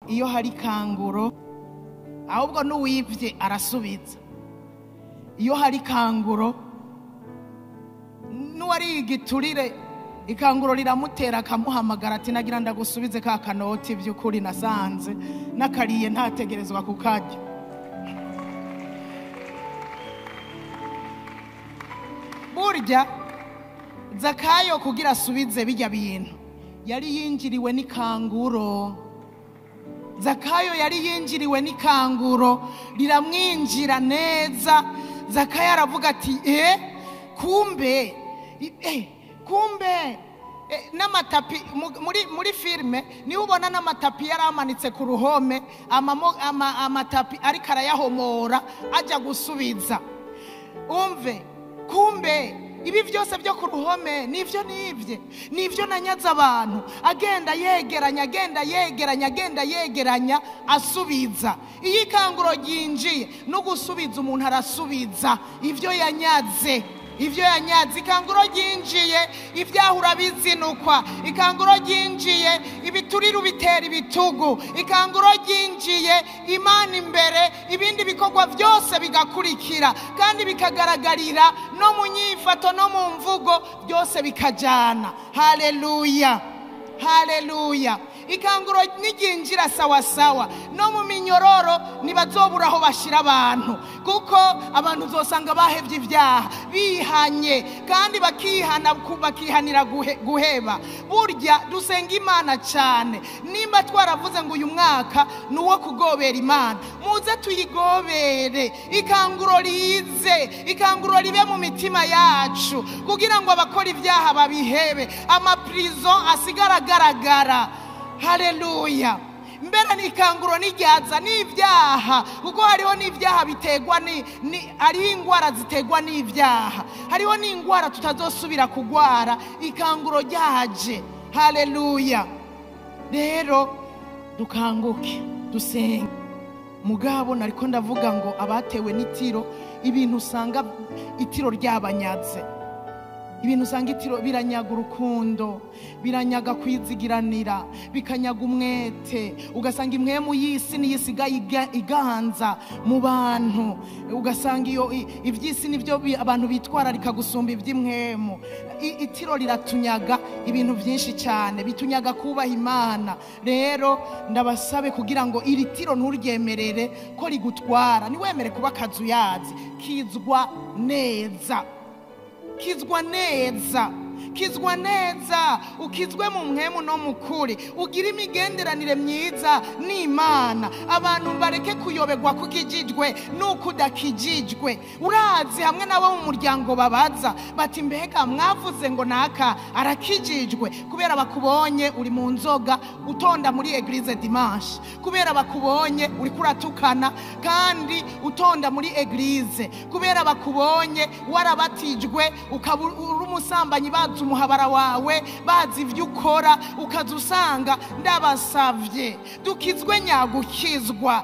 Iyo hari kanguro ahubwo n'uwivye arasubiza. Iyo hari kanguro n'uwari igiturire ikanguro riramutera akamuhamagara ati nagira ndagusubize ka kanoti by'ukuri nasanze nakariye ntategerezwa kukarya. Burya Zakayo kugira asubize bijya bintu yari yinjiriwe n'ikanguro. Zakayo yari yinjiriwe n'ikanguro riramwinjira neza. Zakayo aravuga ati kumbe kumbe n'amatapi muri filme niho ubona n'amatapi yaramanitse ku ruhome, amatapi ariko arayahomora ajya gusubiza. Umve kumbe ibi byose byo ku ruhome nivyo nivye nivyo nanyaza abantu, agenda yegeranya agenda yegeranya agenda yegeranya asubiza. Iyi kanguro ryinjiye no gusubiza umuntu arasubiza ivyo yanyaze. Ivyo yanyaze. Ikanguro ryinjiye ivyahura bizinukwa. Ikanguro ryinjiye ibiturira bitera ibitugu. Ikanguro ryinjiye Imana imbere, ibindi bikorwa byose bigakurikira kandi bikagaragarira no mu nyifato no mu mvugo, byose bikajana. Haleluya, haleluya. Ikanguro niryinjira sawa sawa no mu minyororo ntibazobura aho bashira abantu, kuko abantu uzosanga bahevye ibyaha bihanye kandi bakihana bakihanira guheba. Burya dusenga Imana cyane. Nimba twaravuze ngo uyu mwaka ni uwo kugobera Imana, muze tuyigobere. Ikanguro rize, ikanguro ribe mu mitima yacu kugira ngo abakora ibyaha babihebe, amaprison asigara agaragara. Haleluya. Mbere n'ikanguro n'iryaza n'ibyaha, kuko hariho n'ibyaha bitegwa ni hariho ingwara zitegwa n'ibyaha, hariho n'ingwara tutazosubira kugwara ikanguro ryaje. Haleluya. Rero dukanguke dusenge. Mugabo nariko ndavuga ngo abatewe n'itiro, ibintu usanga itiro ryabanyaze, ibintu usanga itiro biranyaga urukundo, biranyaga kwizigiranira, bikanyaga umwete. Ugasanga imwemu y'isi niyisigaye iganza mu bantu, ugasanga iyo iby'isi nibyo abantu bitwararika gusumba iby'imwemu. Itiro riratunyaga ibintu byinshi cyane, bitunyaga kubaha Imana. Rero ndabasabe kugira ngo iri tiro nturyemerere ko rigutwara, niwemere kuba kazuyazi. Kizwa neza, kizwa neza, kizwa neza, ukizwe mu mwemu no mukuri, ugira imigenderanire myiza n'Imana. Abantu bareke kuyoberwa kukijijwe nuko udakijijwe. Urazi hamwe nabo mu muryango babaza bati mbega mwavuze ngo naka arakijijwe, kubera bakubonye uri mu nzoga utonda muri eglise dimanche, kubera bakubonye uri kuratukana kandi utonda muri eglise, kubera bakubonye warabatijwe ukaba uri umusambanyi, bazi umuhabara wawe, bazi ivyo ukora, ukaza usanga. Ndabasavye dukizwe nyagukizwa.